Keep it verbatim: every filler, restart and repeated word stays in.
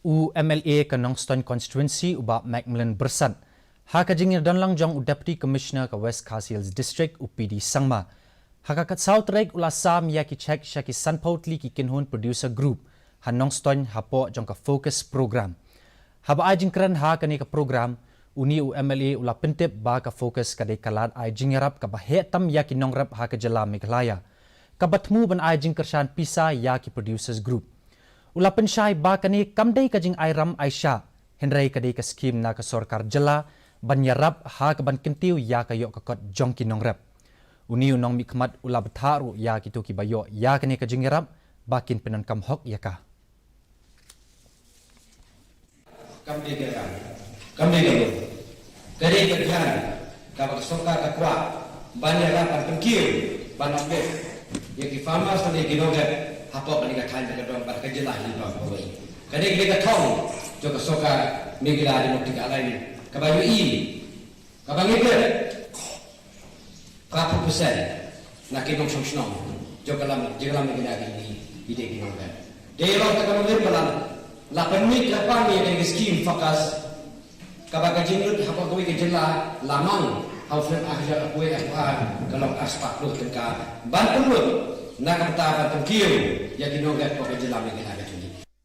U M L A ka Nongstoin Constituency u Bah Macmillan Byrsat. Ha ka jingïadonlang jong u Deputy Commissioner ka West Khasi Hills District u P D Sangma. Ha ka khatsaw tarik u la sam ïa ki cheque sha ki sanphew tylli ki kynhun producer group ha Nongstoin hapoh jong ka Focus Program. Haba ai jingkren ha kane ka program, une u M L A u la pyntip ba ka Focus ka dei ka lad ai jingïarap kaba heh tam ïa ki nongrep ha ka jylla Meghalaya, kaba thmu ban ai jingkyrshan pisa ïa ki producers group. U la pynshai ba kane kam dei ka jingai ram ai shah, hynrei ka dei ka skhim na ka sorkar jylla ban ïarap ha kaban kyntiew ïa ka ïoh ka kot jong ki nongrep. Une u nongmihkhmat u la bthah ruh ïa kito kiba ïoh ïa kane ka jingïarap ba kin pyndonkam hok ïa ka. Kam dei ka kam, kam dei ka lum. Ka dei ka kaiñ kaba ka sorkar ka kwah ban ïarap, ban pynkiew, ban upgrade ïa ki farmers lane ki nongrep hapoh kane ka thaiñ ba ka dong bad ka jylla hi baroh kawei. Ka dei ka dei ka thong jong ka sorkar Meghalaya Democratic Alliance kaba ïohi, kaba ngi peit, phra phew percent na ki nongshong shnong jong ka lam, jong ka lam Meghalaya ki, ki dei ki nongrep. Dei ruh kata ka mut ba la, la pynmih kyrpang ïa ka skhim Focus, kaba ka jinglut hapoh kawei ka jylla la mang ha u snem ar hajar arphew, arphew ar, ka long ar spah phew tyngka ban pynlut na ka bynta ban pynkiew ïa ki nongrep hapoh ka jylla Meghalaya.